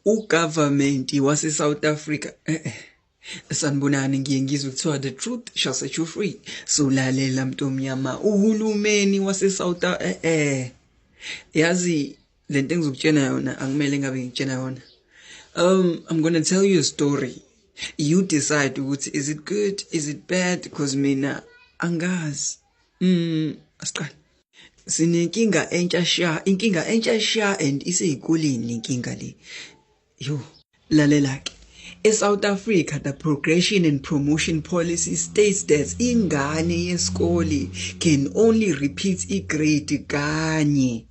Ugovernment wase South Africa sanibonani ngiye ngizwe kuthiwa the truth shall set you free. So lalela mntomnyama uhulumeni wase South yazi lento engizokutshela yona angimele ngabe ngitshela yona. I'm going to tell you a story. You decide ukuthi is it good, is it bad, because mina angazi. Asiqale. Sinenkinga entsha sha and iseyikoleni inkinga le. Yo, lalela ke. ESouth Africa, the progression and promotion policy states that ingane yesikole can only repeat igrade kanye.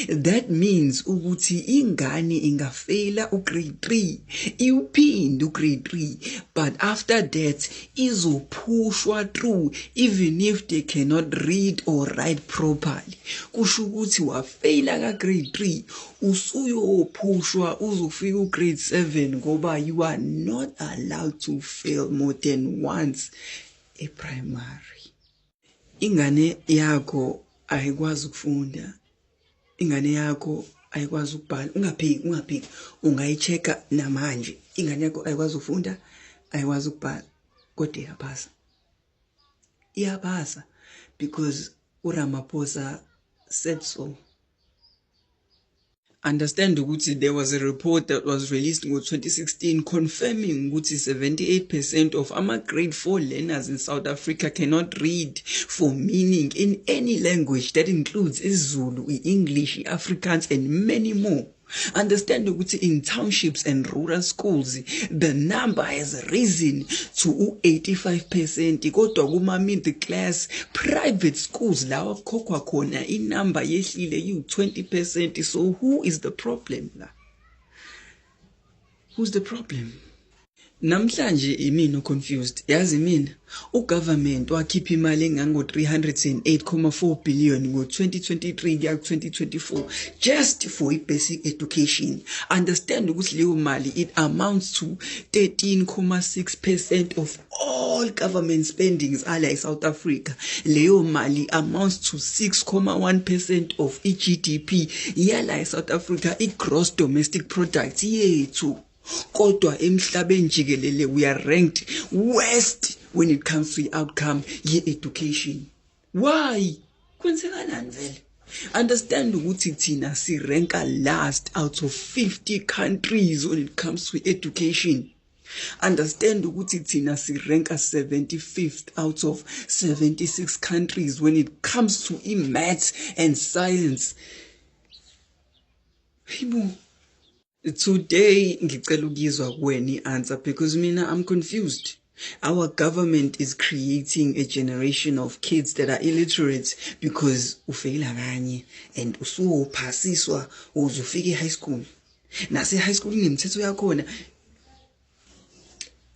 That means ukuthi ingane ingafeyila ugrade 3, iwuphinde ugrade 3, but after that izophushwa through even if they cannot read or write properly. Kusho ukuthi wafeyila ka grade 3 usuyophushwa uzofika ugrade 7 ngoba you are not allowed to fail more than once primary. Ingane yakho ayikwazi ukufunda. Ingane yakho ayikwazi ukubhala. Ungaphiki ungayichecka namanje. Ingane yakho ayikwazi ukufunda, ayikwazi ukubhala, kodwa iyabasa because uRamaphosa said so. Understand ukuthi there was a report that was released in 2016 confirming ukuthi 78% of grade 4 learners in South Africa cannot read for meaning in any language that includes isiZulu, English, Afrikaans and many more. Understand ukuthi in townships and rural schools the number has risen to 85%. Kodwa kuma middle class private schools lawa kokwa khona inumber yehlile you-20%. So who is the problem la? Who's the problem? Namhlanje imino confused. Yazi mina ugovernment wakhipha imali engango 308.4 billion ngo-2023 kuya 2024 just for basic education. Understand ukuthi leyo mali it amounts to 13.6% of all government spendings ala eSouth Africa. Leyo mali amounts to 6.1% of GDP yala eSouth Africa, gross domestic product yethu. Kodwa emhlabeni jikelele we are ranked worst when it comes to the outcome ye-education. Why? Kwenzekalani vele? Understand ukuthi thina si ranka last out of 50 countries when it comes to education. Understand ukuthi thina si ranka 75th out of 76 countries when it comes to maths and science. Today ngicela ukuzwa kuwena answer because mina I'm confused. Our government is creating a generation of kids that are illiterate because ufeyila kanye and usuphasiswa uzufika high school. Nase high school inemthetho yakhona.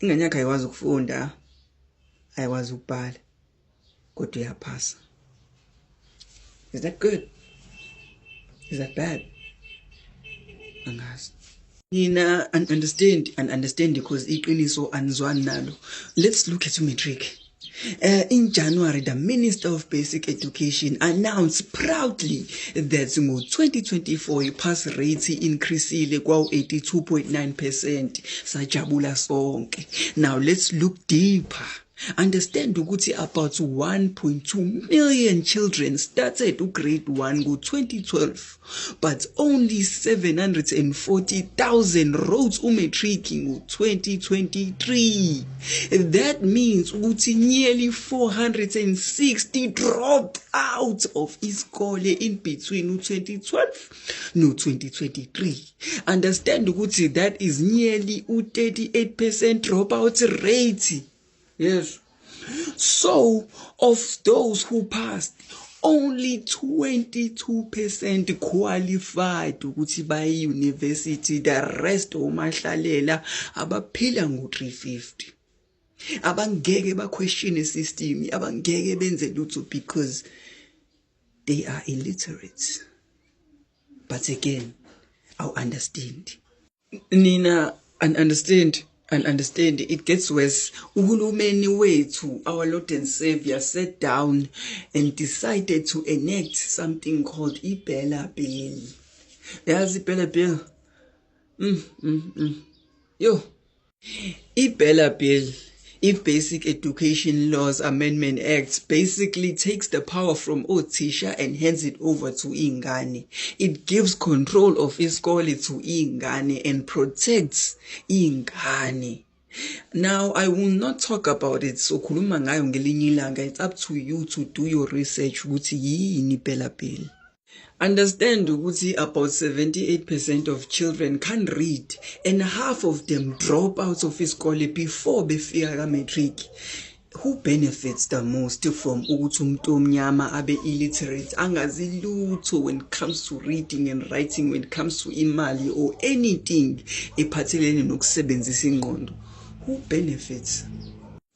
Ingane yakho ayikwazi ukufunda, ayikwazi ukubhala, kodwa uyaphasa. Is that good? Is that bad? Angazi. Nina understand because iqiniso anizwani nalo. Let's look at matric. In January, the Minister of Basic Education announced proudly that in 2024 pass rate increasile kwa 82.9%. Sajabula sonke. Now let's look deeper. Understand ukuthi about 1.2 million children started grade 1 go 2012, but only 740,000 wrote matric in 2023. That means ukuthi nearly 460 dropped out of iskole in between 2012 no 2023. Understand ukuthi that is nearly 38% dropout rate. Yes. So, of those who passed, only 22% qualified ukuthi baye university. The rest omahlalela abaphila ngo-350. Abangeke ba question system, abangeke benze lutho because they are illiterate. But again, I'll understand. Nina, and understand it gets worse. Uhulumeni wethu, our Lord and Savior, sat down and decided to enact something called Ibela Bill. Yazi Ibela Bill. Yo, i-Bella Bill, i-Basic Education Laws Amendment Act, basically takes the power from othisha and hands it over to ingane. It gives control of iskole to ingane and protects ingane. Now, I will not talk about it, so khuluma ngayo ngelinye ilanga. It's up to you to do your research ukuthi yini i-Bella Bill. Understand ukuthi about 78% of children can't read and half of them drop out of iskole before befika ka-matric. Who benefits the most from ukuthi umuntu omnyama abe illiterate angazi lutho when it comes to reading and writing, when it comes to imali or anything ephathelene nokusebenzisa ingqondo? Who benefits?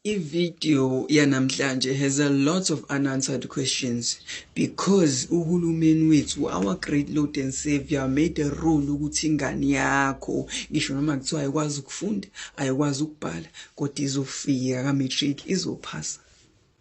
I-video yanamhlanje has a lot of unanswered questions because uhulumeni wethu, our great Lord and Savior, made a rule ukuthi ingane yakho ngisho noma kuthiwa ayikwazi ukufunda, ayikwazi ukubhala, kodwa izofika ka-matric, izophasa.